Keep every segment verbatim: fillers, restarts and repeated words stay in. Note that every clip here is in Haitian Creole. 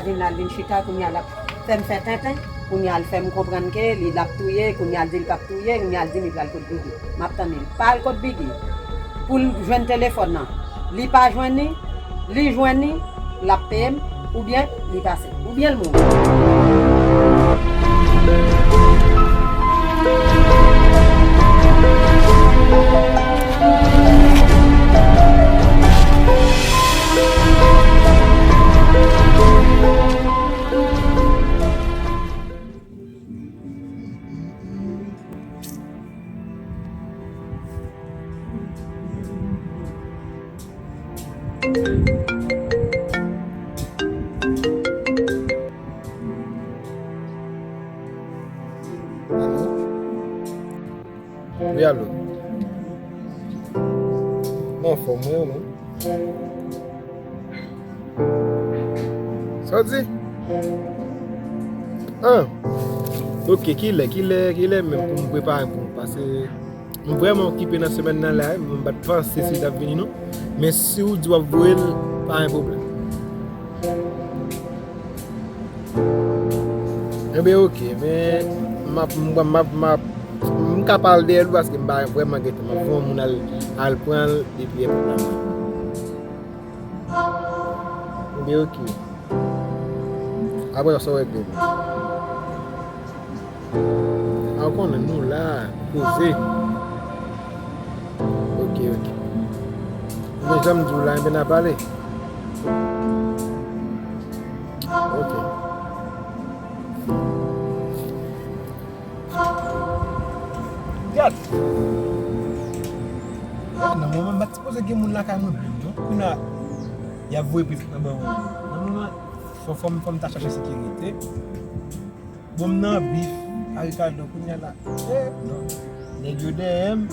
Vin la, l vin chita, kounye a l ap fè m fè tenten, kounye a l fè m konprann ke li l ap touye, kounye a l di l p ap touye, kounye a l di m li pral kot Biggy. M ap tann li. L pa al kot Biggy. Pou l jwenn telefòn nan. Li pa jwenn li, li jwenn li, l ap peye m, oubyen li pase, oubyen l mouri. Alo? Wi, alo. Mwen anfòm, wi, ou menm? Sa w di? Ah. Ok, kilè, kilè, kilè menm pou m prepare pou m pase. M vrèman okipe nan semèn nan la, wi, m pa t panse si l t ap vini non. Men si w di w ap voye l, pa gen pwoblèm. Enben, ok, men m ap, m ap, m ap, m ap, m ka pale dèyè l tou paske m pa vrèman gen tan. M ap voye yon moun al, al pran l epi epi l ap. Enben, ok. Apre sa, w regle l. A, w konnen nou la, poze. Ok, ok. Men jan m di w la, enben n a pale. Ok. Gad! Nan moman m pa t sipoze gen moun lakay mwen menm non. Kounye a, y ap voye pif nan ban mwen. Nan moman, fò, fò m, fò m ta chache sekirite. Bon, m nan bif a Ricardo kounye a la. Eh, non. Nèg yo dèyè m.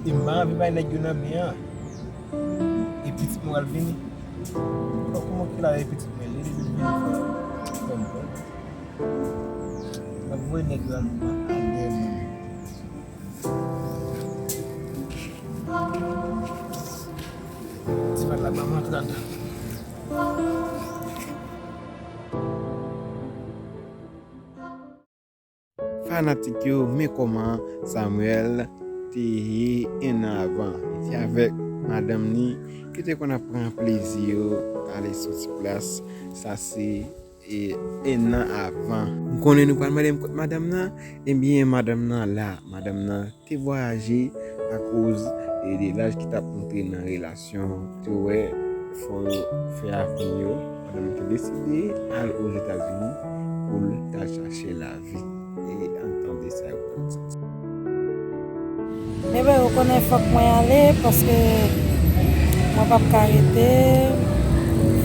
E m pa anvi bay nèg yo nan men an. E pitit mwen al vini. Bon, kòman ki la e pitit mwen? Li, li vin vini fò. Fò m pran. M ap voye nèg yo al, al dèyè mwen. Ti vat la pa m antre anndan. Fanatik yo, men kòman Samuel te ye en an avan. Li te avèk madanm ni, ki te konn ap pran plezi yo, ale soti plas. Sa se, e, en an avan. M konnen nou pral mande m kot madanm nan, ebyen, madanm nan la. Madanm nan te vwayaje akoz, e, de laj ki t ap monte nan relasyon. Te wè, fò yo fè avyon yo, pandan l te deside al Ozetazini pou l ta chache lavi. E ann tande sa yo pral di. Bebe, ou konnen fòk mwen ale, paske mwen p ap ka rete.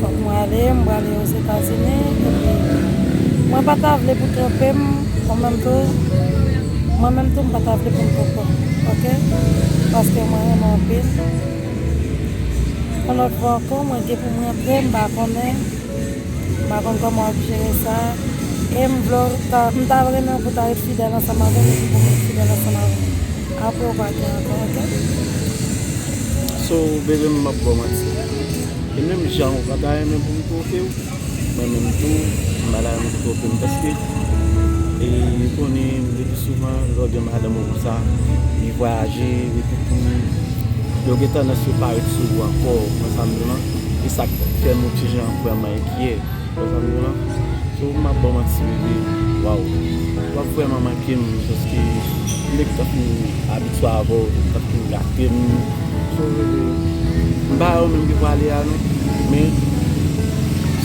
Fòk mwen ale, m prale Ozetazini, epi mwen pa ta vle pou twonpe m, ou menm tou, mwen menm tou, m pa ta vle pou m twonpe w, oke? Paske mwen renmen w anpil. Yon lòt fwa ankò, mwen gen pou mwen antre, m pa konnen. M pa konn kòman w ap jere sa. E m vle w ta, m ta renmen w pou w ta ret fidèl ansanm avè m epi pou m ret fidèl ansanm avè w. Apre w pa gen ankò, oke? So, bebe, m ap ba w manti. E menm jan ou pa ta renmen pou m twonpe w, mwen menm tou, m pa ta renmen pou twonpe m paske, e, ou konnen, depi souvan, lè w gen madanm ou konsa, li vwayaje, epi tou, yo gen tandans yo pa ret sou ou ankò, ou konn sa m di w lan, e sa k fè m yon ti jan vrèman enkyè. Konn sa m di w lan? So, m ap ba w manti, bebe. Waw. W ap vrèman manke m, paske m te gentan fin abitye avè w, ou te gentan fin gate m. So, bebe, m pa wè w menm ki prale a, non. Men,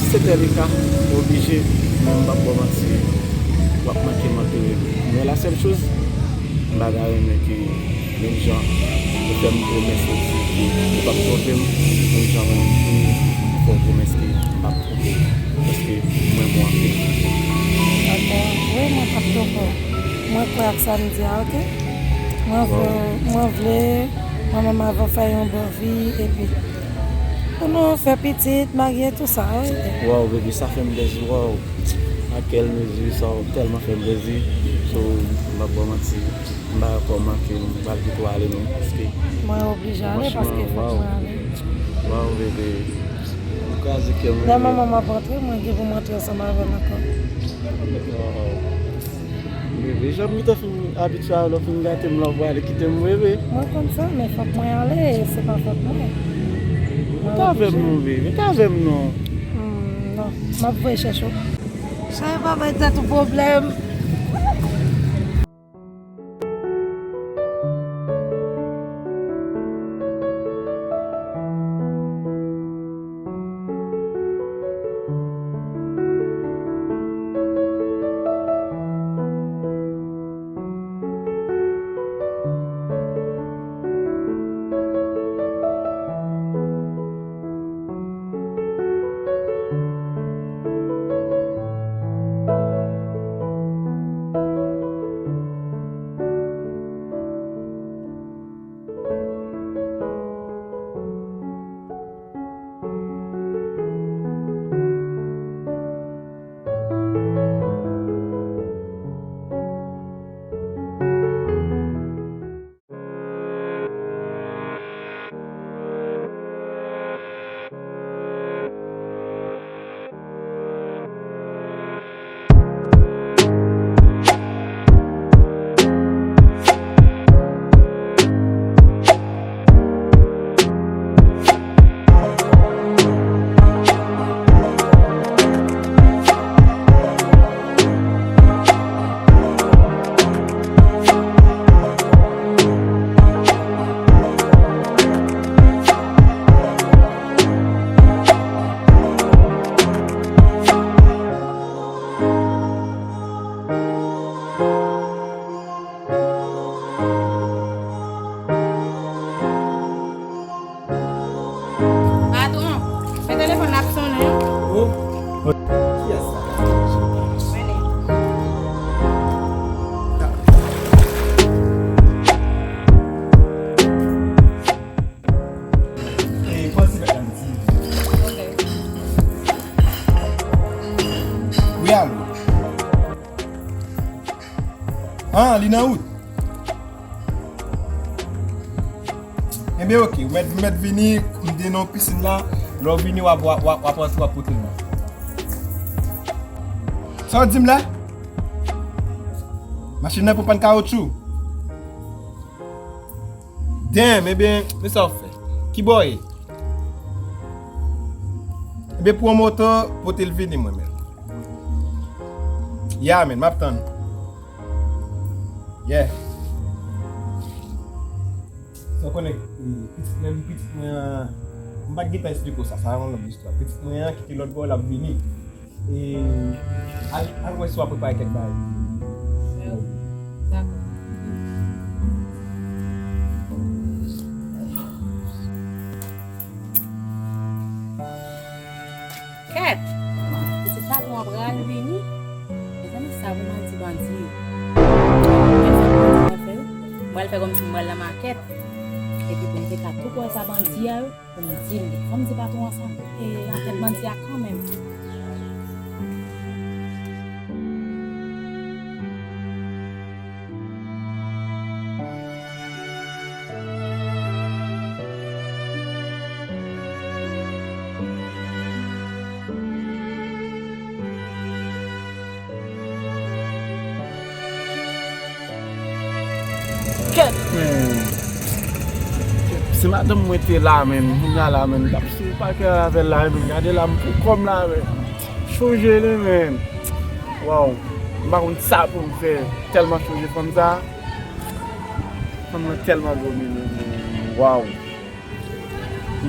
se tèl e ka, oblije, men m p ap ba w manti. W ap manke m anpil, bebe. Men la sèl choz, m pa ta renmen ke menm jan ou fè m pwomès osi ke ou p ap twonpe m, menm jan mwen tou, m fè w pwomès ke m p ap twonpe w. Paske mwen bon anpil. Dakò. Wi, mwen p ap twonpe w. Mwen kwè ak sa m di a, oke? Mwen vle, mwen vle, mwen menm avè w fè yon bon vi, epi pou nou fè pitit, marye, tou sa, wi. Waw, bebe, sa fè m plezi, waw. A kèl mezi, sa w tèlman fè m plezi. So, m p ap ba w manti. M pa wè kòman ke m pral kite w ale non, paske mwen oblije ale, paske fòk mwen ale. Waw, bebe. Kraze kè m, bebe. Dèmen manman m ap rantre, mwen gen pou m rantre ansanm avè l ankò. Bebe, jan m gentan fin abitye avè w, lè w fin gate m la, w prale kite m, bebe. Mwen konn sa, men fòk mwen ale, e se pa fòt mwen. Rete avè m non, bebe, rete avè m non. Hmm, non, m ap voye chèche w. Cheri, pa bay tèt ou pwoblèm. Patwon, men telefòn nan ap sonnen. Oh. Kiyès sa? Rene. Eh, pran ti bèk la, ti. Ok. Wi, alo. Ah, li nan wout. Enben, ok, ou mèt, ou mèt vini, m te nan pisin la. Lè w vini, w ap, w ap, w ap, w ap rantre, w ap pote l mwen. Sa w di m la? Machin nan pran pàn kawotchou. Damn, ebyen, men sa w fè. Kibò w ye? Ebyen, pran moto, pote l vini mwen menm. Ya, men, m ap tann. Yeah. Sa w konnen, pitit mwen, pitit mwen, m pa t gentan esplike w sa, sa yon lòt istwa. Pitit mwen an kite lòt bò, l ap vini. E al, al wè si w ap prepare kèk bagay. Dakò. Kèt! Pitit patwon an pral vini. Mezanmi, sa pou m al di bandi yo. Mwen sa pou m di yo fè yo. Mwen al fè kòmsi m pral nan makèt. Epi pou m te ka tou kwè sa bandi a yo. Pou m di li. Fò m di patwon an sa. E ankèt bandi a kanmenm. Kèt, men. Se madanm mwen te la, men. Kounye a la, men. L ap sou pakè avè l la, men. Gade la, m pou kò m la, men. Chonje li, men. Waw. M pa konn sa pou m fè. Tèlman chonje fanm sa. Fanm nan tèlman domine, men. Waw.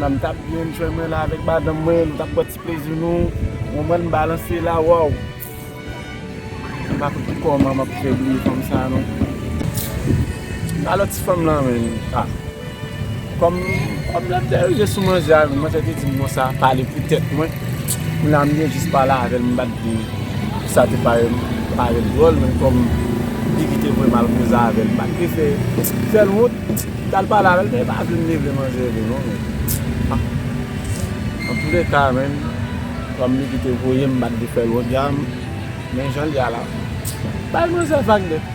Nan m t ap byen enjoy mwen la avèk madanm mwen, nou t ap pran ti plezi nou. Mwen, mwen m balanse la, waw. M pa konn kòman m ap fè bliye fanm sa a, non. Alò, ti fanm lan, men, ah. Kòm, kòm lè m te rive sou manzè a, men, manzè te di m konsa, pale pou tèt mwen. Kounye a, m te jis pale avè l, m pa t di sa te parèt, parèt dwòl, men kòm li kite voye m al koze avè l, m pa t vle fè, fè l wont. M t al pale avè l, men li pa vle m leve manzè vre non, men. Ah. Antouleka, men, kòm li kite voye m, m pa t vle fè l wont, ya, men jan l ye a la. Bay manzè vag nèt.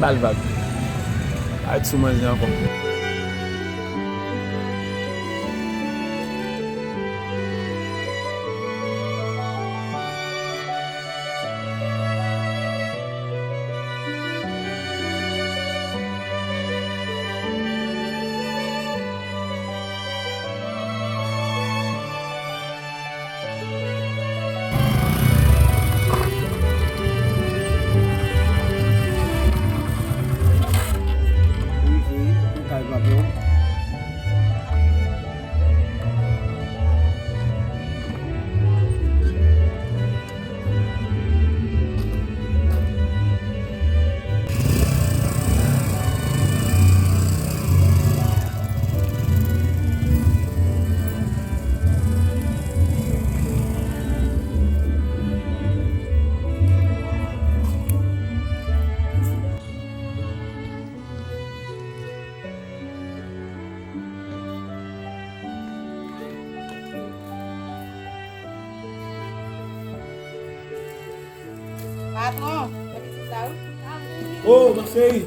Ba l vag. Pa ret sou manzè ankò. Patwon, mwen pitit la wi. Oh, ma chérie.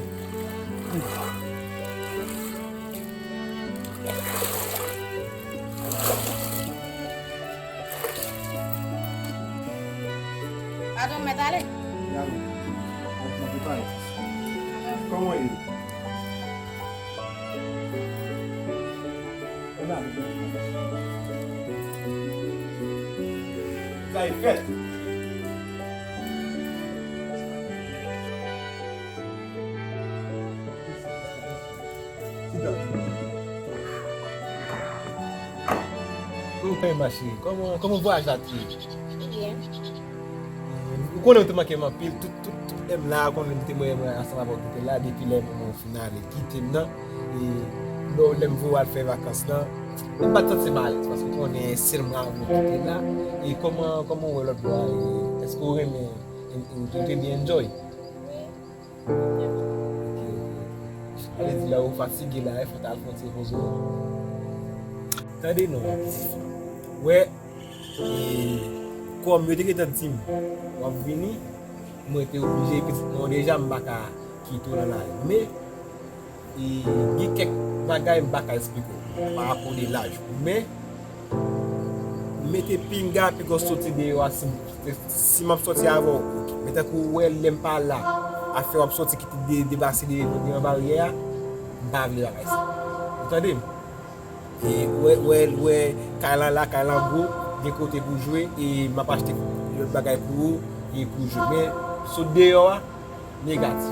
Patwon, mèt ale. Kòman ye? Sa e fèt. Kòman, ma chérie? Kòman, kòman vwayaj la te ye? Li byen. Ou konnen ou te manke m anpil, tout, tout, tout lè m la, ou konnen m te mwen, mwen ansanm avè w kite la, depi lè mwen fin ale kite m nan, e lè, lè m voye w al fè vakans lan, m pa t santi m alèz, paske ou konnen se l mwen avè w kite la, e kòman, kòman w wè lòt bò a, e èske w renmen, ou te byen enjoy? Wi. Sa vle di lè ou fatige la, e fò w ta al fè yon ti repoze w. Tande non. Wè, e, kòm yo te gentan di m, w ap vini, mwen te oblije, pitit mwen deja, m pa ka kite w nan lari. Men, e, gen kèk bagay m pa ka eksplike w, pa rapò de laj ou. Men, mete pinga, piga w soti deyò a, si, si m ap soti avè w, oke. Men tankou ou wè lè m pa la, afè w ap soti kite de, deplase de, devan baryè a, m pa vle bagay sa. Ou tande m? E wè, wè, wè, kay lan la, kay lan gwo, gen kote pou jwe, e m ap achte lòt bagay pou ou, e pou jwe. Men, sot deyò a, negatif.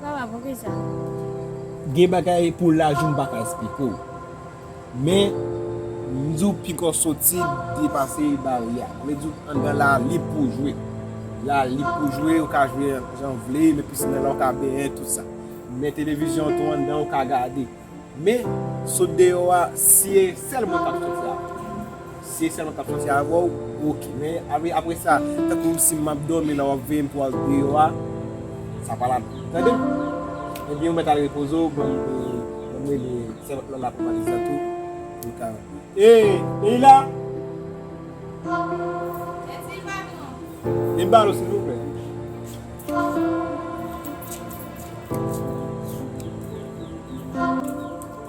Papa, poukisa? Gen bagay pou laj ou m pa ka eksplike w. Men, m di w piga w soti depase baryè a. Vle di w anndan la lib pou w jwe. La lib pou w jwe, ou ka jwe jan w vle, men pisin nan la ou ka benyen, tout sa. Men televizyon tou anndan ou ka gade. Men, sot deyò a, si e sèl mwen k ap soti avè w. Si e sèl mwen k ap soti avè w, oke. Men apre, apre sa, tankou si m ap dòmi la, w ap veye m pou al deyò a, sa pa la. Tande m? Ebyen, ou mèt al repoze w, ban m, ban m rele sèvant lan la pou m al di l tou. Li ka. Ey, Leila! Vin ba nou, silvouplè.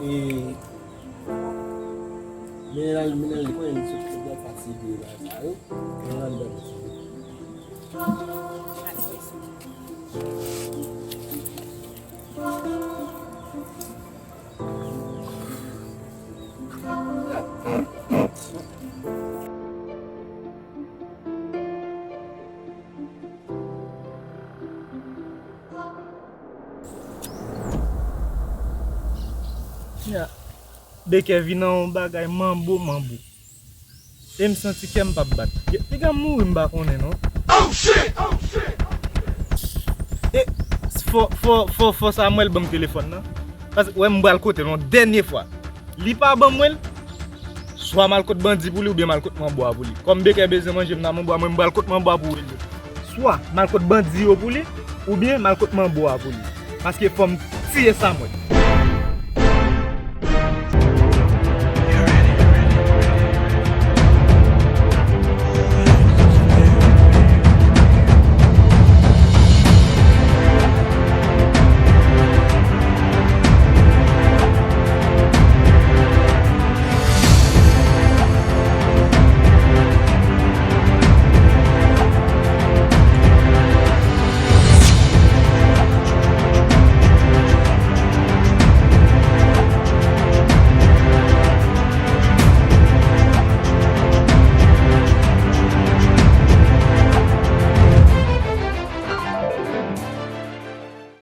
E, men nan, men nan li konnen li sot, sot nan fatige la, sa yo. Men nan li. Ya. Bekè vin nan yon bagay manbo, manbo. E m santi kè m p ap bat. Piga m mouri m pa konnen non. Oh shit! Oh shit! E fò, fò, fò, fò Samuel ban m telefòn nan. Paske, wè, m pral kote l yon dènye fwa. Li pa ban mwen l, swa m al kot bandi pou li oubyen m al kot manbo a pou li. Kòm Bekè bezwen manje m nan manbo a, mwen m pral kot manbo a pou rele. Swa m al kot bandi yo pou li, oubyen m al kot manbo a pou li. Paske fò m tiye Samuel.